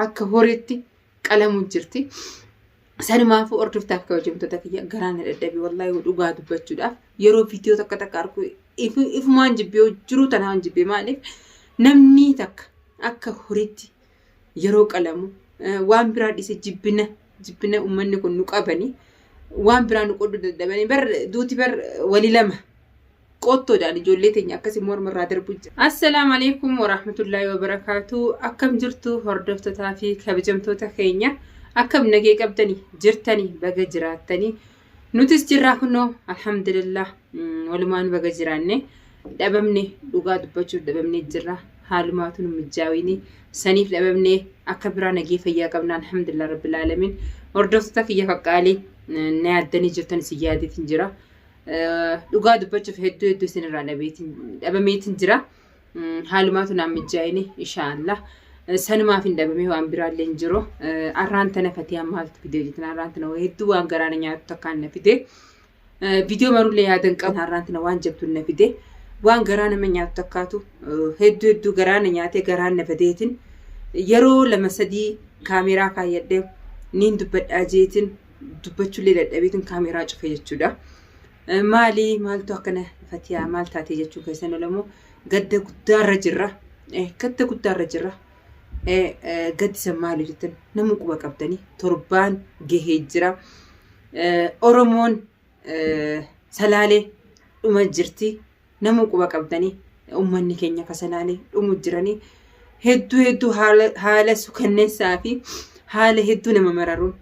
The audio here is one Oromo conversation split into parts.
Akka horiitti qalamu jirti. Sanumaafuu hordoftaaf kabajamtoota kiyya garaa na dadhabe wallaahi dhugaa dubbachuudhaaf yeroo viidiyoo takka takka argu ifumaan jibbee jiruu tanaan jibbee maaliif namni takka akka horiitti yeroo qalamu waan biraa dhiise jibbina jibbina uummanni kun nu qabani waan biraa nu qoddu dadhabanii bar duuti bar wali lama qottoodhaan ijoollee teenya akkasii morma irraa darbu jira. Assalaamu alaikum warahmatullaahi wabarakaatu. Akkam jirtu hordoftootaa fi kabajamtoota keenya akkam nagee qabdani jirtani baga jiraattani. Nutis jirraa kunoo alhamdulillah walumaan baga jiraanne dhabamne dhugaa dubbachuuf dhabamne jirra haalumaatu nu mijjaawini saniif dhabamne akka biraa nagee fayyaa qabna alhamdulillah rabbil alamin. Hordoftoota kiyya qaqqaalii na yaaddanii jirtan isin yaadeetiin jira. Dhugaa dubbachuuf hedduu hedduu isinirraa dhabameetiin jira. Haalumaatu naan mijjaa'ine inshaallah. Sanumaaf hin dhabame waan biraallee hin jiru. Arraan tana fatiyaan maaltu fidee jettan arraan tana hedduu waan garaa na nyaatu takkaan na fide. Viidiyoo marullee yaadan qabu arraan tana waan jabdu na fide. Waan garaa nama nyaatu takkaatu hedduu hedduu garaa na nyaatee garaan na badeetiin yeroo lama sadii kaameeraa kaayyadhee niin dubbadhaa jeetiin dubbachuullee dadhabeetiin kaameeraa cufe jechuudha. Maali maaltu akkana fatiyaa maal taatee jechuu keessan olamoo gadda guddaarra jirra. Gadda guddaarra jirra. Gaddi san maali jettan nama quba qabdanii torbaan gahee jira. Oromoon salaalee dhuma jirti. Nama quba qabdanii uummanni keenya ka salaalee dhumu jiranii hedduu hedduu haala haala sukanneessaa fi haala hedduu nama mararuun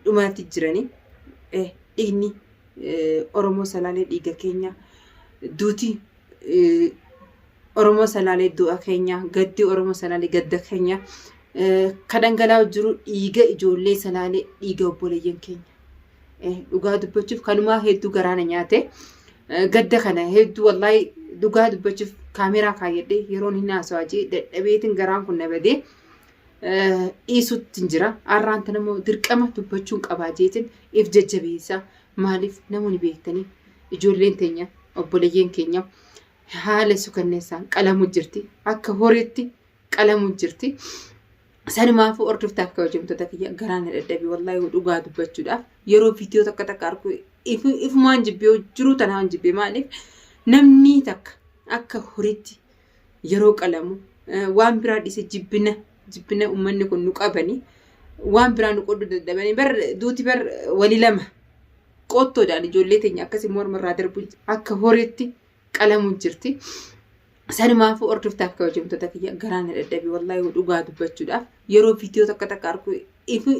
dhumaatti jiranii dhiigni Oromoo salaalee dhiiga keenya duuti Oromoo salaalee du'a keenya gaddi Oromoo salaalee gadda keenya ka dhangala'aa jiru dhiiga ijoollee salaalee dhiiga obboleeyyan keenya. Dhugaa dubbachuuf kanumaa hedduu garaa na nyaate. Gadda kana hedduu wallaahi dhugaa dubbachuuf kaameeraa kaayyadhee yeroon hin haasawaa jee dadhabeetiin garaan kun na badee dhiisutti hin jira. Arraan tana immoo dirqama dubbachuun qabaa jeetiin if jajjabeessa. Maaliif namoonni beektanii ijoolleen teenya obboleeyyan keenya haala sukanneessaan qalamu jirti. Akka horiitti qalamu jirti. Sanumaafuu hordoftaaf kabajamtoota kiyya garaa na dadhabe wallaahi dhugaa dubbachuudhaaf yeroo viidiyoo takka takka argu ifumaan jibbee jiruu tanaan jibbee maaliif namni takka akka horiitti yeroo qalamu waan biraa dhiise jibbina jibbina uummanni kun nu qabani waan biraa nu qoddu dadhabanii bar duuti bar wali lama qottoodhaan ijoollee teenya akkasii morma irraa darbu akka horiitti qalamu jirti. Sanumaafuu hordoftaaf kabajamtoota kiyya garaa na dadhabe wallaahi dhugaa dubbachuudhaaf yeroo viidiyoo takka takka argu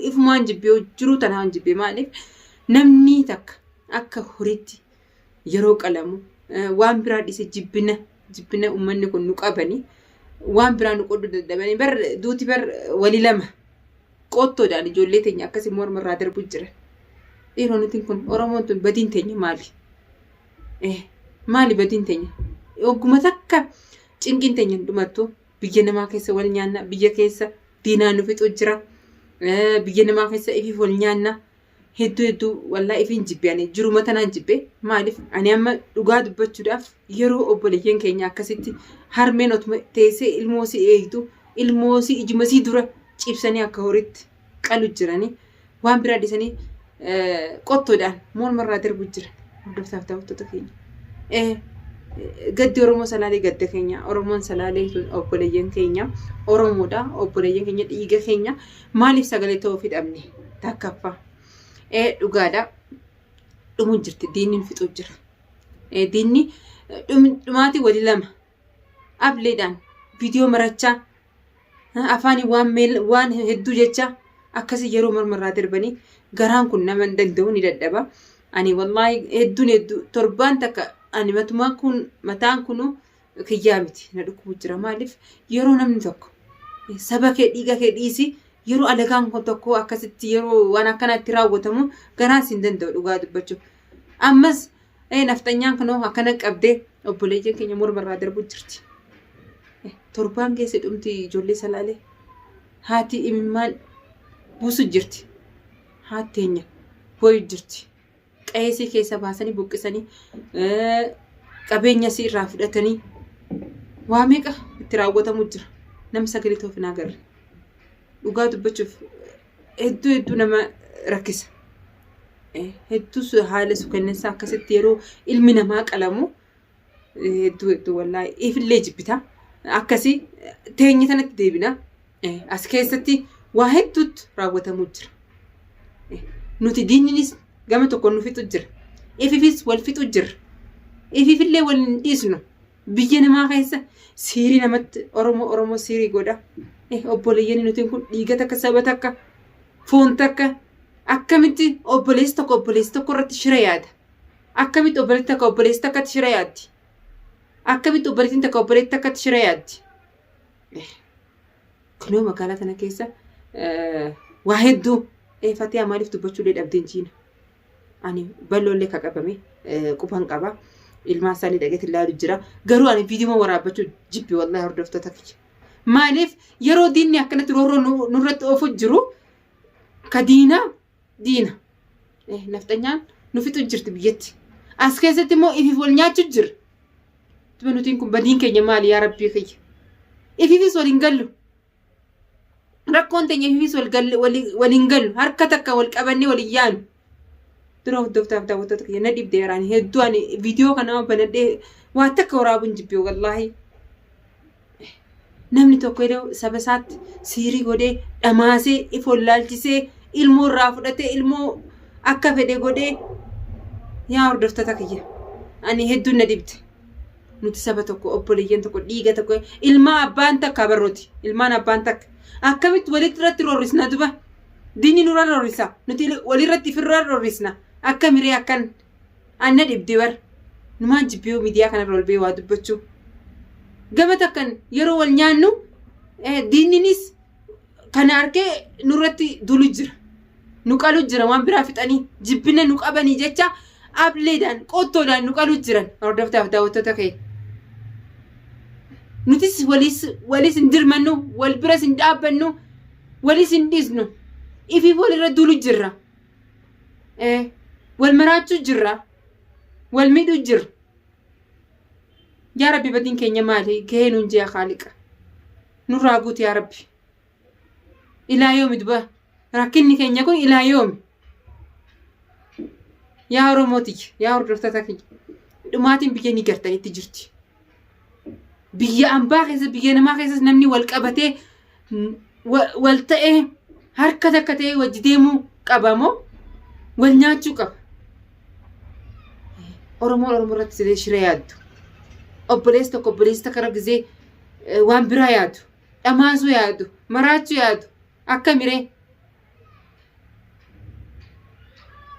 ifumaan jibbee jiruu tanaan jibbee maaliif namni takka akka horiitti yeroo qalamu waan biraa dhiise jibbina jibbina uummanni kun nu qabani waan biraa nu qoddu dadhabanii bar duuti bar wali lama qottoodhaan ijoollee teenya akkasii morma irraa darbu jira. Dhiironni nuti kun Oromoon tun badiin teenya maali? Maali badiin teenya? Ogguma takka cinqiin teenya hin dhumattu. Biyya namaa keessa wal nyaanna. Biyya keessa diinaan nu fixu jira. Biyya namaa keessa ifiif wal nyaanna. Hedduu hedduu wallaa ifiin jibbe ani jiruma tanaan jibbe maaliif ani amma dhugaa dubbachuudhaaf yeroo obboleeyyan keenya akkasitti harmeen otuma teessee ilmoo si eegdu ilmoo si ijuma sii dura cibsanii akka horiitti qalu jiranii waan biraa dhiisanii qottoodhaan morma irraa darbu jiran hordoftaaf daawwattoota keenya. Gaddi Oromoo Salaalee gadda keenya Oromoon Salaalee tun obboleeyyan keenya Oromoodha obboleeyyan keenya dhiiga keenya maaliif sagalee ta'uufii dhabne takkaffaa. Dhugaadha dhumu jirti diinni fixuu jira. Diinni dhumaatii walii lama ableedhaan viidiyoo marachaa afaanii waan meel waan hedduu jecha akkasii yeroo morma irraa darbanii garaan kun nama hin danda'u ni dadhaba. Ani wallaahi hedduun hedduu torbaan takka ani matumaa kun mataan kunu kiyyaa miti na dhukkubu jira maaliif yeroo namni tokko saba kee dhiiga kee dhiisi yeroo alagaan kun tokko akkasitti yeroo waan akkanaatti raawwatamu garaan siin danda'u dhugaa dubbachuuf. Ammas Nafxanyaan kunoo akkana qabdee obboleeyyan keenya morma irraa darbu jirti. Torbaan keessa dhumti ijoollee salaalee. Haati imimmaan buusu jirti. Haati teenya booyu jirti. Qe'eesii keessa baasanii buqqisanii qabeenya isii irraa fudhatanii waa meeqa itti raawwatamu jira. Namni sagalee ta'uuf hin agarre. Dhugaa dubbachuuf hedduu hedduu nama rakkisa. Hedduu haala sukanneessaa akkasitti yeroo ilmi namaa qalamu hedduu hedduu wallaahi ifillee jibbita. Akkasii teenye sanatti deebina. As keessatti waa hedduutu raawwatamuu jira. Nuti diinninis gama tokkoon nu fixu jira. Ififis wal fixu jira. Ififillee wal hin dhiisnu. Biyya namaa keessa siirii namatti Oromoo Oromoo siirii godha. Obboleeyyan nuti kun dhiiga takka saba takka foon takka akkamitti obboleessi tokko obboleessi tokko irratti shira yaada. Akkamitti obboleessi takka obboleessi takkatti shira yaaddi. Akkamitti obboleettiin takka obboleettii takkatti shira yaaddi. Kunoo magaalaa tana keessa waa hedduu fatiyaa maaliif dubbachuu illee dhabdeen jiina. Ani balloollee ka qabame quban qaba. Ilmaan isaallee dhaqeetti ilaalu jira. Garuu ani viidiyoo waraabbachuu jibbi wallahi hordoftoota kiyya. Maaliif yeroo diinni akkanatti roorroo nurratti oofu jiru ka diinaa diina. Nafxanyaan nu fixu jirti biyyatti. As keessatti immoo ifiif wal nyaachuu jira. Duba nutiin kun badiin keenya maali yaa rabbii kiyya. Ifiifis wal hin gallu. Rakkoon teenya ifiifis wal hin gallu. Harka takka wal qabannee wal hin yaanu. Dura hordoftaaf daawwattoota kiyya na dhibde yaraan hedduu ani viidiyoo kana banadhee waa takka waraabuun jibbe wallaahi. Namni tokko yeroo saba isaatti siirii godhee dhamaasee if wallaalchisee ilmoo irraa fudhatee ilmoo akka fedhe godhee yaa hordoftoota kiyya ani hedduun na dhibde. Nuti saba tokko obboleeyyan tokko dhiiga tokko ilmaa abbaan takka barrooti ilmaan abbaan takka akkamitti walitti irratti roorrisna duba diinni nurra roorrisa nuti walirratti ifirra roorrisna akka miree akkan An na dhibde bar. Numaan jibbee miidiyaa kanarra ol ba'ee waa dubbachuu. Gama takkan yeroo wal nyaannu diinninis kana arkee nurratti dulu jira. Nu qalu jira waan biraa fixanii jibbina nu qabanii jecha ableedhaan qottoodhaan nu qalu jiran hordoftaaf daawwattoota keenya. Nutis waliis waliis hin dirmannu wal biras hin dhaabbannu waliis hin dhiisnu ifiif walirra dulu jirra. Wal maraachuu jirra. Wal miidhuu jirra. Yaa Rabbi badiin keenya maali? Gahee nuun jee Khaaliqa. Nurraa guuti yaa Rabbi. Ilaa yoomi duba? Rakkinni keenya kun ilaa yoomi? Yaa Oromoo tiyya, yaa hordoftoota kiyya. Dhumaatiin biyya ni gartanitti jirti. Biyya ambaa keessa biyya namaa keessas namni wal qabatee wal ta'ee harka takka ta'ee wajji deemuu qaba moo wal nyaachuu qaba? Oromoon Oromoo irratti sidee shira yaaddu. Obboleessi tokko obboleessi takka irra gizee waan biraa yaadu. Dhamaasuu yaadu. Maraachuu yaadu. Akka miree.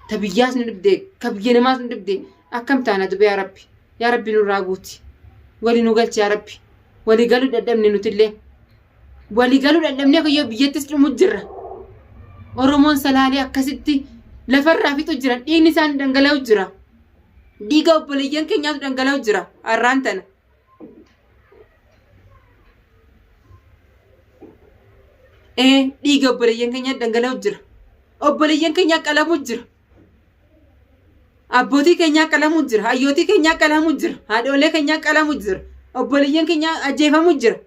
Ta biyyaas nu dhibdee, ka biyya namaas nu dhibdee, akkam taana duba yaa Rabbi. Yaa Rabbi nurraa guuti. Wali nu galchi yaa Rabbi. Wali galuu dadhabne nutillee. Wali galuu dadhabnee kayyoo biyyattis dhumu jirra. Oromoon salaalee akkasitti lafarraa fixu jira. Dhiigni isaan dhangala'u jira. Dhiiga obboleeyyan keenyaatu dhangala'u jira. Har'aan tana. Ee dhiiga obboleeyyan keenya dhangala'u jira. Obboleeyyan keenya qalamu jira. Abbootii keenyaa qalamu jira. Hayyootii keenyaa qalamu jira. Haadholee keenyaa qalamu jira. Obboleeyyan keenya ajjeefamu jira.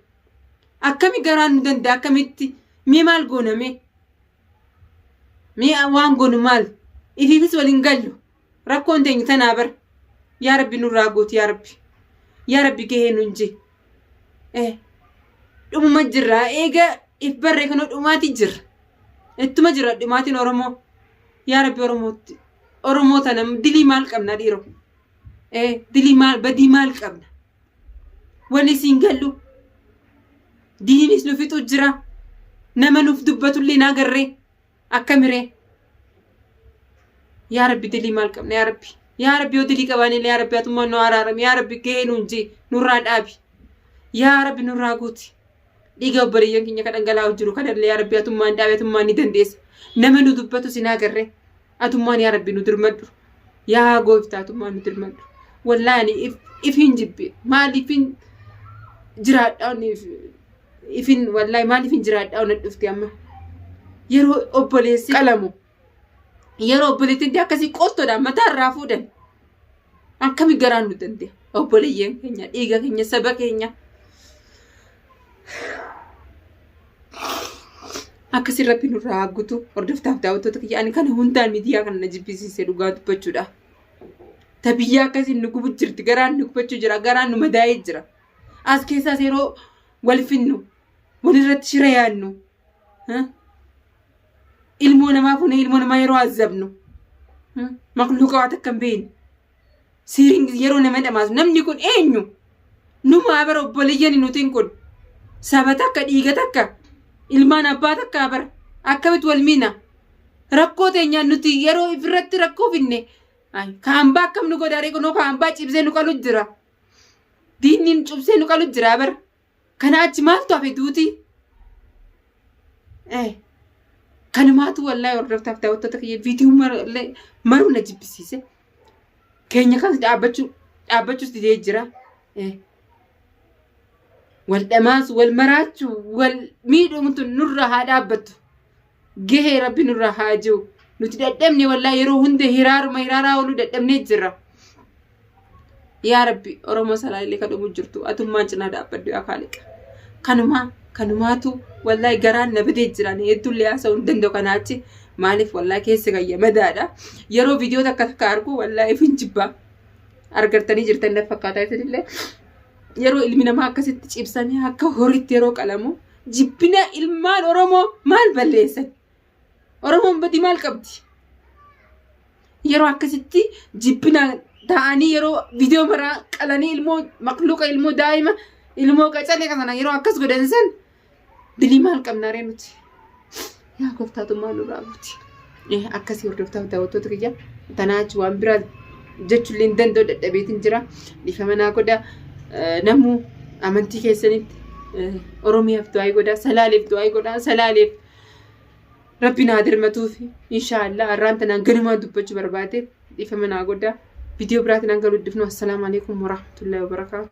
Akkami garaan nu danda'a akkamitti? Mee maal goona mee? Mee waan goonu maal? Ifiifis waliin gallu. Rakkoon teenya tanaa bar. Yaa Rabbi nurraa guuti yaa Rabbi. Yaa Rabbi gahee nun jee. Eh, dhumuma jirra eega if barree kanoo dhumaati jirra. Ittuma jira dhumaatiin Oromoo. Yaa Rabbi Oromootti. Oromoo tana dilii maal qabna dhiiroo? Eh, dilii maal badii maal qabna? Wali siin gallu. Diinis nu fixu jira. Nama nuuf dubbatullee hin agarree. Akkamiree? Yaa Rabbi dilii maal qabna yaa Rabbi. Yaa Rabbi yoo dilii qabaanillee yaa Rabbi atummaan nu araarami yaa Rabbi gahee nuun jee nurraa dhaabi. Yaa Rabbi nurraa guuti. Dhiiga obboleeyyan keenya kan dhangalaa'u jiru kanallee yaa Rabbi atummaan dhaabi atummaan ni dandeessa. Nama nu dubbatu sin agarree. Atummaan yaa Rabbi nu dirmadhu. Yaa gooftaa atummaan nu dirmadhu. Wallaahi ani if hin jibbe maaliifin jiraadha ifin wallaahi maaliif hin jiraadha ona dhufte amma yeroo obboleessi qalamu yeroo obboleettiin akkasii qottoodhaan mataa irraa fuudhan akkami garaan nu danda'a obboleeyyan keenya dhiiga keenya saba keenya. Akkasii rabbi nurraa haa gutu. Hordoftaaf daawwattoota kiyya ani kana hundaan miidiyaa kana na jibbisiise dhugaa dubbachuudha. Ta biyyaa akkasiin nu gubu jirti garaan nu gubachuu jira garaan nu madaa'ee jira. As keessaas yeroo wal finnu walirratti shira yaadnu ilmoo namaa fuunee ilmoo namaa yeroo azabnu makluuqa waa takka hin beekne. Siiriin yeroo nama dhamaasu namni kun eenyu? Numaa bara obboleeyyan nutiin kun saba takka dhiiga takka ilmaan abbaa takkaa bara akkamitti wal miina? Rakkoo teenyaan nuti yeroo ifirratti rakkoo finne ka hambaa akkam nu godha ree kunoo ka hambaa cibsee nu qalu jira. Diinni cibsee nu qalu jira bara. Kana achi maaltu hafe duuti? Eh, kanumaatu wallaahi hordoftaaf daawwattoota kiyya viidiyoo marallee maruu na jibbisiise. Keenya kanas dhaabbachuu dhaabbachuus didee jira. Eh, wal dhamaasu, wal maraachuu, wal miidhuun tun nurra haa dhaabbattu. Gahee rabbi nurra haa jiru. Nuti dadhabne wallaahi yeroo hunda hiraaruma hiraaraa ooluu dadhabnee jirra. Yaa Rabbi Oromoo salaalee ka dhumu jirtu atummaan cinaa dhaabbadhu yaa Kaaliqa. Kanumaa kanumaatu wallaahi garaan na badee jiran hedduullee haasa'uu hin danda'u kanaa achi maaliif wallaahi keessa kayya madaadha. Yeroo viidiyoo takka takka argu wallaahi ifin jibbaa argartanii jirtan na fakkaataa isinillee yeroo ilmi namaa akkasitti cibsanii akka horiitti yeroo qalamu jibbina ilmaan Oromoo maal balleessan? Oromoon badii maal qabdi? Yeroo akkasitti jibbina ta'anii yeroo viidiyoo maraa qalanii ilmoo makluuqa ilmoo daa'ima ilmoo qacalee kana yeroo akkas godhan san dilii maal qabna ree nuti? Yaa gooftaatummaa nurraa guuti. Akkasii hordoftaaf daawwattoota kiyya tanaa achi waan biraa jechuullee hin danda'u dadhabeetiin jira. Dhiifama naa godha. Namuu amantii keessanitti Oromiyaaf du'aa godha. Salaaleef du'aa godha. Salaaleef Rabbi naa dirmatuufi inshaallah har'aan tanaan ganumaan dubbachuu barbaade dhiifama naa godha. Viidiyoo biraatiin hanga walitti dhufnu assalaamu alaikum warahmatullahi wabarakaatu.